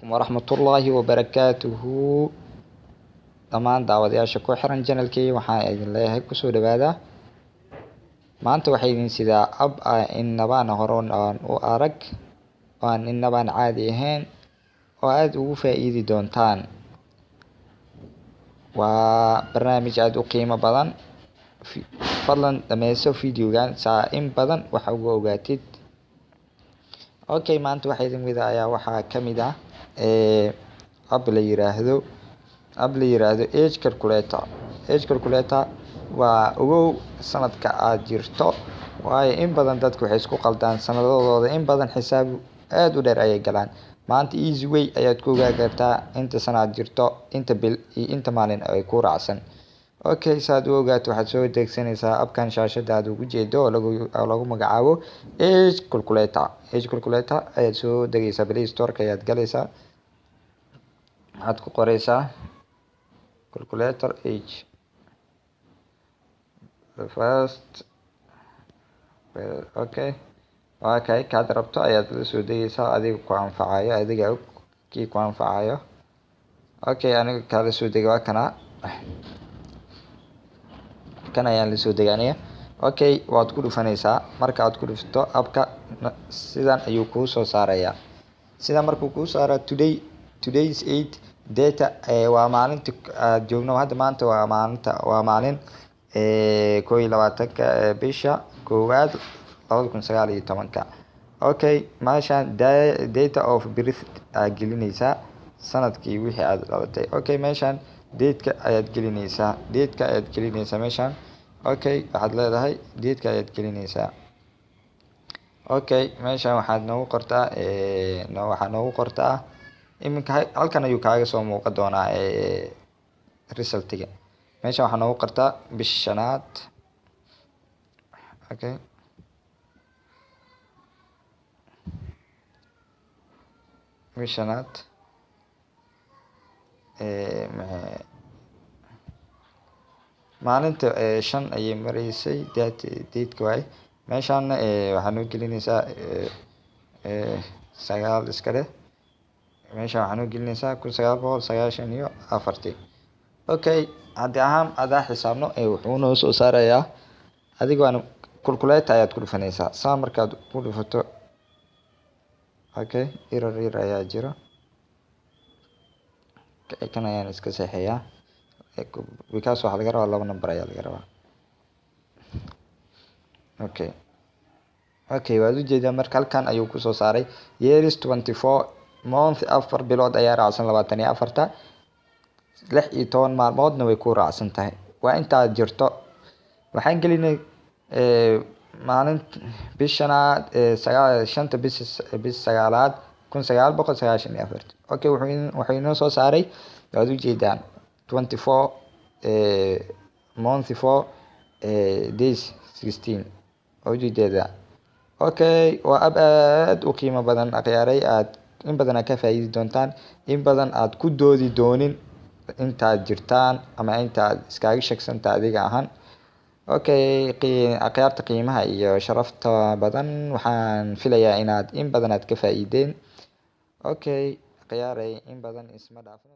Waraxmatullaahi wabarakaatuhu. Dhammaan daawadayaasha ku xiran channelkii, waxaan idin leeyahay kusoo dhawaada. Maanta waxay idin sidaa app inabaan hore aan u arag oo aan inabaan caadi ahayn oo aada ugu faa-iidi doontaan. Waa barnaamij aada u qiimo badan. Fadlan dhameyso videogan saa in badan wax uga ogaatid. Okay, maanta waxaa idin wida ayaa waxaa kamid ah app la yiraahdo, age calculator. Age calculator waa ogow sanadka aada jirto, waayo in badan dadku waxay isku qaldaan sanadadooda, in badan xisaab aada u dheer ayay galaan. Maanta easy way ayaad ku ogaan kartaa inta sana aad jirto, inta bil iyo inta maalin ay ku raacsan. Okay, saad u ogaato, waxaad soo degsanaysaa appkan shaashada aad ugu jeedo oo lagu magacaabo age calculator. Age calculator ayaad soo degaysaa, Play Storeka ayaad galaysaa, waxaad ku qoreysaa calculator age the first. Okay, waa kay kaad rabto ayaad la soo degaysaa, adiga ku anfacayo, adiga og kii ku anfacayo. Okay, aniga kaala soo degay waa kana, kan ayaan lasoo degay aniga. Okay, waad ku dhufanaysaa. Marka aad ku dhufto appka, sidan ayuu kuu soo saarayaa. Sidan markuu kuu saara, today, today's eight data, waa maalinta aad joogno hadda. Maanta waa maalinta, waa maalin 21-ka bisha koowaad 2019-ka. Okay, meeshaan date of birth aad gelinaysaa, sanadkii wixii aad dhalatay. Okay, meeshaan dateka ayaad gelinaysaa, dateka ayaad gelinaysaa meeshaan. Okay, waxaad leedahay dateka ayaad gelinaysaa. Okay, meeshaan waxaad noogu qortaa, waxaad noogu qortaa iminka. Halkan ayuu kaaga soo muuqan doonaa resultiga. Meeshan waxaa noogu qortaa bisha shanaad. Okay, bisha shanaad, maalinta 5 ayay mareysay dateka waay. Meeshaana waxaa noo gelinaysaa 9 iska dheh. Meeshan waxaa noo gelinaysaa 1994-tii. Okay, haddii ahaan adaa xisaabno, wuxuu noo soo saarayaa. Adiga waana calculator ayaad ku dhufanaysaa. Saa markaad ku dhufato, okay, error yar ayaa jiro, kan ayaan iska seexayaa because waxaa laga rabaa laba number ayaa laga rabaa. Okay, waad ujeedaa. Marka halkan ayuu kusoo saaray years 24 month, 4 bilood ayaa raacsan 24-ta, 16 maalmoodna way ku raacsan tahay. Waa intaad jirto. Waxaan gelinay maalin bishanaad sagaal, shanta bis, bis sagaalaad 1994. Okay, wuxuu inoo soo saaray, waad ujeedaan, 24 month 4 days 16, waa ujeedaa. Okay, waa app aad u qiimo badan, akhyaaray, aad in badan aad ka faa'iidi doontaan, in badan aad ku doodi doonin intaad jirtaan ama intaad iskaga shaksantahay adiga ahaan. Okay, akhyaarta qiimaha iyo sharafta badan, waxaan filayaa inaad in badan aad ka faa'iideen. Okay, akhyaaray, in badan isma dhaafno.